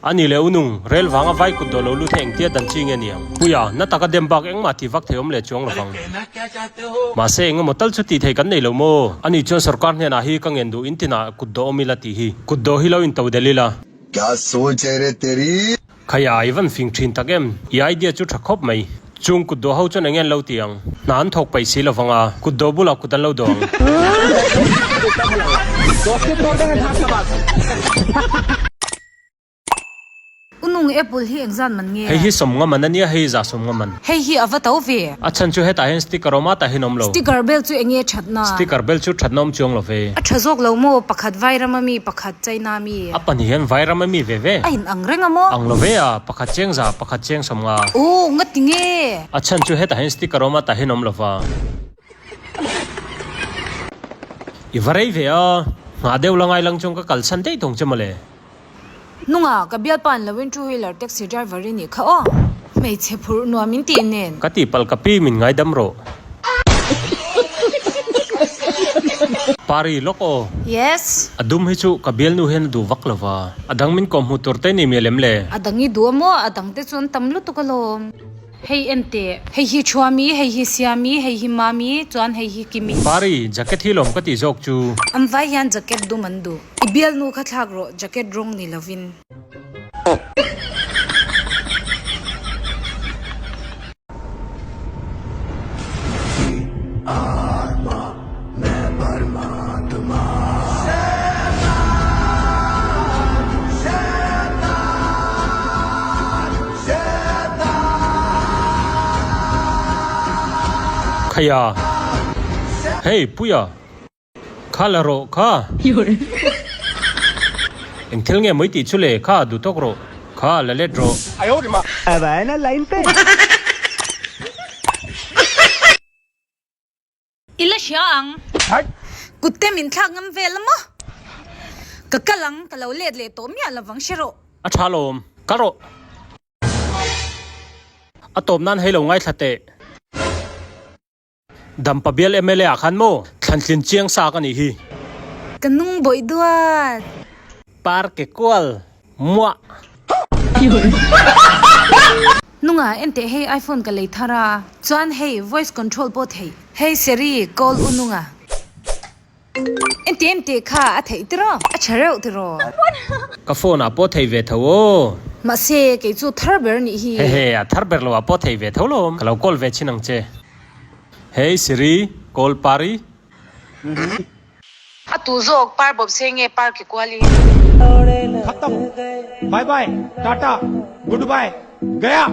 A ni leh u nung, rel vanga vai kut dawh lo lut hi engtia dan chi nge niang? Puia, na taka dem bak engmah ti vak thei awm leh chuang lovang. Mahse engemaw tal chu tih theih kan nei lo maw? A nih chuan sorkar hnenah hi ka ngen duh in tinah kut dawh awm ila tih hi. Kut dawh hi lo in to del ila. Kya soch hai re teri? Khaia, i van fing thin tak em? I idea chu tha khawp mai. Chung kut dawh ho chuan eng nge an lo ti ang? Hna an thawk paih si lovang a, kut dawh bulah kut an lo dawh ang. U nung apple hi engzat man nge? Hei hi sawmnga man a nia, hei hi zah sawmnga man. Hei hi a va to ve. A chhan chu hetah hian sticker awm a, tah hian awm lo. Sticker bel chu enge thatna? Sticker bel chu thatna awm chuang lo ve. A tha zawk lo maw? Pakhat Vairam ami, pakhat China ami. A pahnih hian Vairam ami ve ve. A in ang reng a maw? Ang lo ve a, pakhat cheng za, pakhat cheng sawmnga. Aw, ngati nge? A chhan chu hetah hian sticker awm a, tah hian awm lo va. I va rei ve a, nghah deuh la ngai lang chuan ka kalsan daih tawng che mawle. Hnungah ka bialpa an lo in two wheeler taxi driver i nih kha aw. Hmeichhe phurh nuam in tih nen. Ka tihpalh ka pi min ngaidam rawh. Pari lawk aw. Yes. A dum hi chu ka bialnu hian a duh vak lo va. A dang min kawm hmu tur te ni mial em le? A dang i duh a maw? A dang te chu an tam lutuk alawm. Hei en teh. Hei hi Thuami, hei hi Siami, hei hi Mami, chuan hei hi Kimi. Pari, jacket hi lawm ka tih zawk chu. An vai hian jacket dum an duh. I bialnu kha thlak rawh, jacket rawng ni lovin. Khaia. Hey, Puia. Kha la rawh kha. Eng thil nge mai tih chu le kha duh tawk rawh. Kha la let rawh. I la hria ang. Kut te min thlak ngam vel a maw? Ka kal ang, ka lo let leh tawh miah lovang hre rawh. A tha lawm. Kal rawh. A tawp nan hei lo ngaithla teh. Dampa bial mla ah khan maw thlantlin chiang sa ka nih hi. Ka nung bawih duat. Par ke kual muah. Nunga enteh hei iPhone ka lei thar a, chuan hei voice control pawh theih. Hei Siri call u nunga. Enteh enteh kha a theih tiraw? A tha reuh tiraw? Ka phone ah pawh theih ve tho aw. Mahse kei chu thar ber nih hi. Hehe a thar ber lo ah pawh theih ve tho lawm. Ka lo call ve chin ang che. Hey Siri, call Pari. A tu zawk par bawp se nge par ke kual i? Khatam, bye bye, tata, good bye, gaya.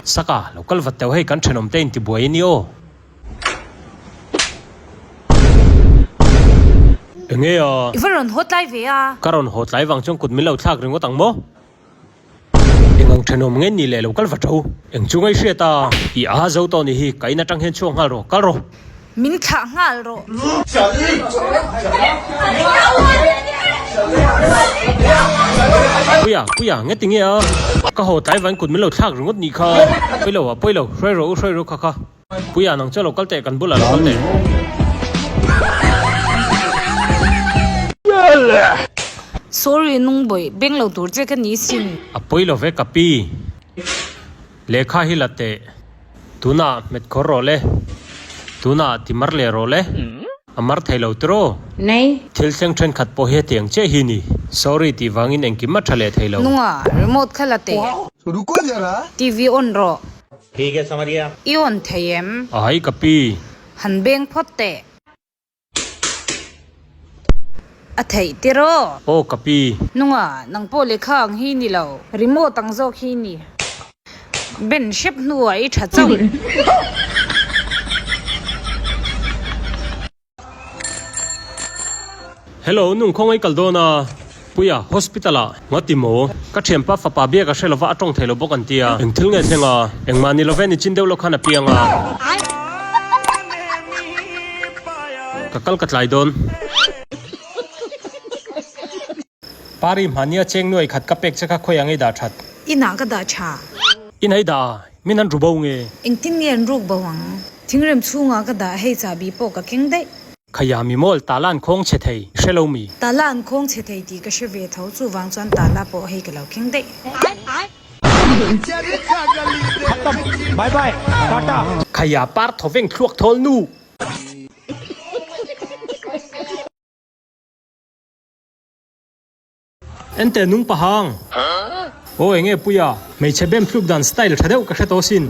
Saka, lo kal vat teuh hei kan thenawm te intibuai a ni aw. Enge a? I va rawn haw tlai ve a. Ka rawn haw tlai vang chuan kut min lo thlak ringawt ang maw? Eng ang thenawm nge ni leh lo kal va tho? Eng chu ngaihriat a? I a zo tawh nih hi, ka in atang hian chhuak nghal rawh, kal rawh. Min thlah nghal rawh. Puia, Puia, nge ti nge a? Ka haw tlai vang kut min lo thlak ringawt nih kha. Pawi lo a, pawi lo, hruai rawh u, hruai rawh kha kha. Puia nang chu lo kal teh kan bulah lo kal teh. Sorry nung bawih beng lo tur che ka ni sin. A pawi lo ve ka pi. Lehkha hi la teh. Tunah hmet khawr rawh le. Tunah ti mar leh rawh le. A mar thei lo tiraw? Nei. Thil thleng thenkhat pawh hi hetiang chiah hi ni. Sorry tih vangin engkim a tha leh thei lo. Nunga remote kha la teh. TV on rawh. Thik e Samaria. I on thei em? Ai ka pi. Han beng phawt teh. A theih tiraw? Aw ka pi. Nunga, nang pawh lehkha ang hi ni lo. Remote ang zawk hi ni. Ben hrep hnuah i tha chauh. Hello, nung khawngaih kal dawn a, Puia, hospital ah, nga ti maw? Ka thianpa fapa bia ka hre lova a tawng thei lo bawk an ti a, eng thil nge thleng a, engmah ni love ni chin deuh lo khan a piang a. Ka kal ka tlai dawn. Pari hmania cheng nuai khat ka pek che kha khawi ang i dah that? Inah ka dah tha. Inah i dah a, min an ru bo nge? Engtin nge an ruk bo ang? Thingrem chhungah ka dah hei chahbi pawh ka keng daih. Khaya mi mawl tala an khawng chhe thei, hre lo mi? Tala an khawng chhe thei tih ka hre ve tho, chuvang chuan tala pawh hei ka lo keng daih. Khatam, bye bye, tata. Khaya par thawveng thluak thawl nu. Ente nung pahang. Aw enge puia, hmeichhe bem thluk dan style tha deuh ka hre tawh sin.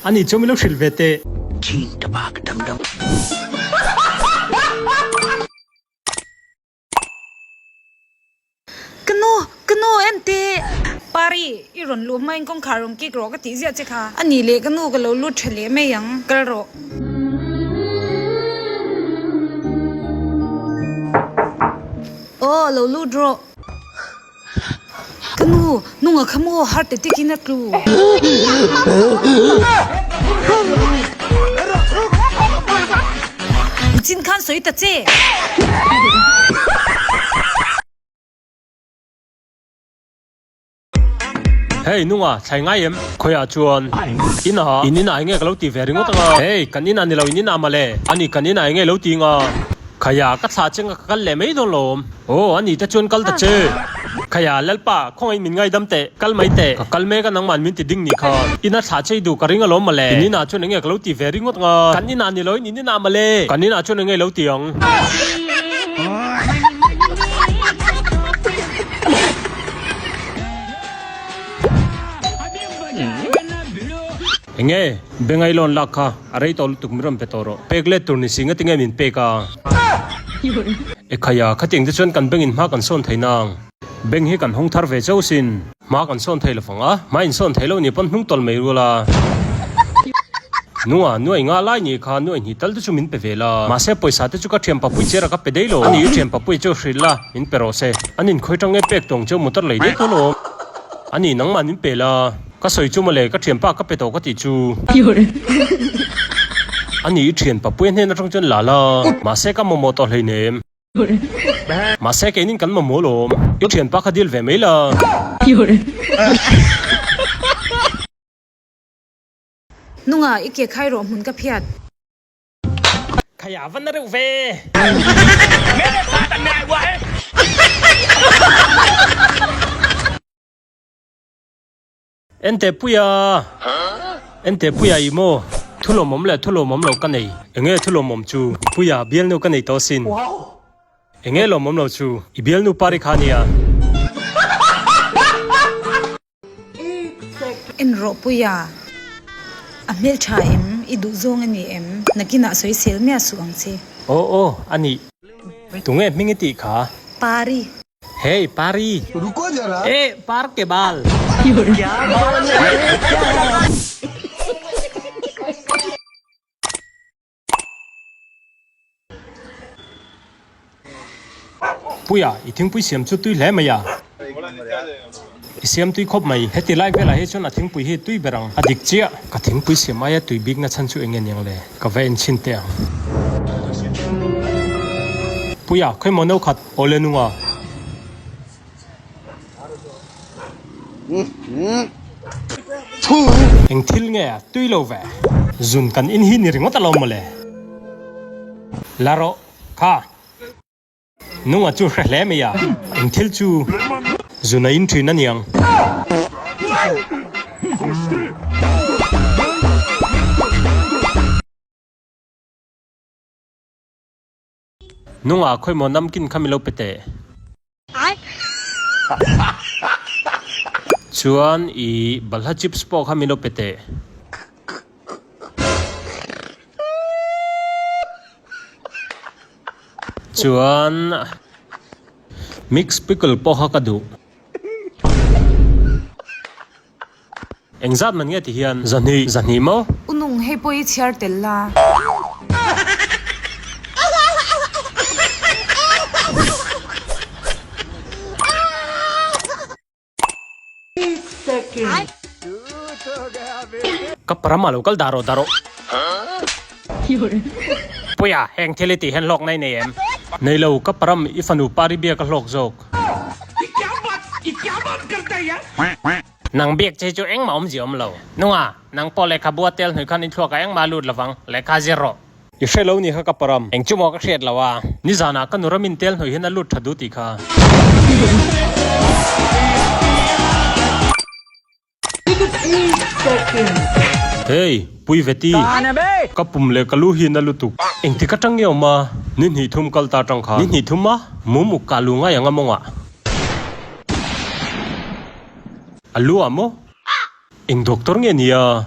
Ani chu milo hrilh ve teh. Ka nu, ka nu en teh. Pari, i rawn luh hmain kawngkhar rawn kik rawh ka tih ziah che kha. A nih leh ka nu ka lo lut tha leh mai ang, kal rawh. Aw, lo lut rawh. Ka nu, nunga kha maw heart attack in a tlu. Chin khan sawi ta che. Hey nunga, thlai ngai em? Khawiah chuan inah in inah enge ka lo ti ve ringawt anga. Hey, kan inah ni lo in inah mawle. Ani kan inah enge lo ti anga. Khaiah ka thlah chenga ka kal leh mai dawn lo awm. Aw, ani te chuan kal ta che. Khaiah, Lalpa, khawngaih min ngaidam teh, kal mai teh. Ka kal mek a nangman min ti ding nih kha. Ina thlah che i duh ka ring alawm mawle. In inah chuan enge ka lo ti ve ringawt anga. Kan inah ni lo in in inah mawle. Kan inah chuan enge lo ti ang. Enge, Bengai loan lak kha a rei tawh lutuk min rawn pe tawh rawh. Pek let tur ni si nga tinge min pek a? Ekhaya, khatiang te chuan kan bank in hma kan sawn thei nang. Bank hi kan hawng thar ve chauh sin. Hma kan sawn thei lovang a, hma in sawn thei lo ni pawn hnung tawlh mai rual a. Nunga, nuai nga lai ni kha nuai hnih tal te chu min pe ve la. Mahse pawisa te chu ka thian papui chera ka pe dei lo. Ani i thian papui chu hrilh la, min pe rawh se. An inkhawi tang nge pek tawng cheu motor lei daih tawh lo. Ani nangmah min pe la. Ka sawi chu mawle, ka thianpa ka pe tawh ka tih chu. Ani i thian papuia hnen atang chuan la la. Mahse ka mamawh tawh hleinem. Mahse keinin kan mamawh lawm. I thianpa kha dil ve mai la. Nunga, i ke khai rawh hmun ka phiat. Khaya va na reuh ve. Ente puia! Ente puia i maw? Thu lawmawm leh thu lawmawm lo ka nei. Enge thu lawmawm chu? Puia, bialnu ka nei tawh sin. Enge lawmawm lo chu? I bialnu pari kha nia. En rawh Puia, a hmeltha em? I duhzawng a ni em? Nakinah sawisel miah suh ang che. Aw aw, a nih. Tunge hming i tih kha? Pari. Hey Pari! Ruko zara! Eh par ke bal! Puia, i thingpui siam chu tui hle mai a. I siam tui khawp mai. Heti lai velah hi chuan a thingpui hi tui ber ang. A dik chiah. Ka thingpui siam aia tui bikna chhan chu eng nge niang le? Ka va en chhin teh ang. Puia, khawi maw no khat aw le nunga? Eng thil nge a tui lo ve? Zun kan in hi ni ringawt alawm mawle. La rawh, kha. Nunga chu hre hle mai a, eng thil chu zun a in thin a niang. Nunga khawi maw namkin kha mi lo pe teh. Chuan i balhla chips pawh kha mi lo pe teh. Chuan mix pickle pawh kha ka duh. Engzat man nge ti hian zahnih zahnih maw? U nung hei pawh i chhiar tel la. Ka param a lo kal dah rawh dah rawh. Puia, heng thil i tih hian hlawkna i nei em? Nei lo, ka param i fanu pari biak a hlawk zawk. Nang biak che hi chu engmah awmzia awm lo. Nunga, nang pawh lehkhabu a tel hnuai khan in thluakah engmah a lut lovang, lehkha zir rawh. I hre lo ni kha ka param. Eng chu maw ka hriat lo a. Nizanah ka nu ramin tel hnuai hian a lut tha duh tih kha. Hey, pui veti. Ka pum leh ka lu hi na lutuk. Engtik atang nge awm a? Ni hnih thum kal ta atang kha. Ni hnih thum a? Mum uk kah lu ngai ang a mawngah. A lu ah maw? Eng doctor nge nia?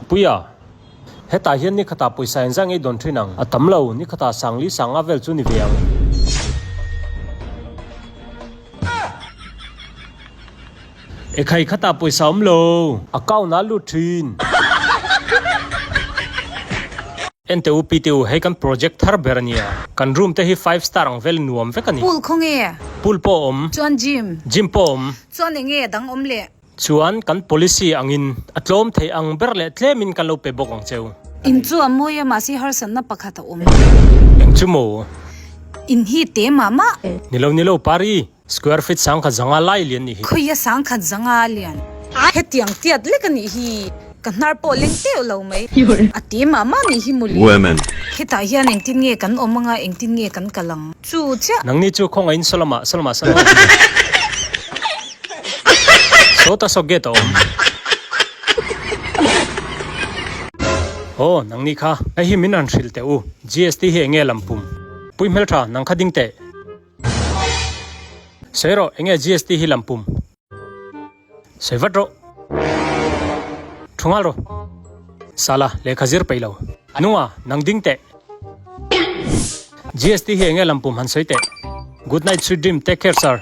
Puia. Hetah hian ni khatah pawisa engzah ngei dawn thin ang? A tam lo, ni khatah sangli sanga vel chu ni ve ang. Ekhai khatah pawisa awm lo. Account ah lut thin. Ente u pi te u, hei kan project thar ber a nia. Kan room te hi five star ang vel nuam vek a ni. Pool khaw nge? Pool pawh a awm. Chuan gym? Gym pawh a awm. Chuan enge a dang awm leh? Chuan kan policy angin a tlawm thei ang ber leh tlemin kan lo pe bawk ang cheu. In chu a mawi a mahse harsatna pakhat a awm. Eng chu maw? In hi te mah mah. Nilo nilo Pari, square feet sangkhat zanga lai lian nih hi. Khawia sangkhat zanga lian. Hetiang tiat lek a nih hi. Ka hnar pawh leng teuh lo mai. A te mah mah nih hi mawle. Hetah hian engtin nge kan awm anga engtin nge kan kal ang. Chu chiah. Nangni chu khawngaih in Solomah Solomah Solomah Sawta saw gate a awm. Aw nangni kha hei hi min han hrilh teh u GST hi enge lam pum. Pui hmeltha nang kha ding teh. Sawi rawh enge GST hi lam pum. Sawi vat rawh. Thu nghal rawh. Sala, lehkha zir peih lo. Nunga, nang ding teh. GST hi enge lampum han sawi teh. Good night sweet dream take care sir.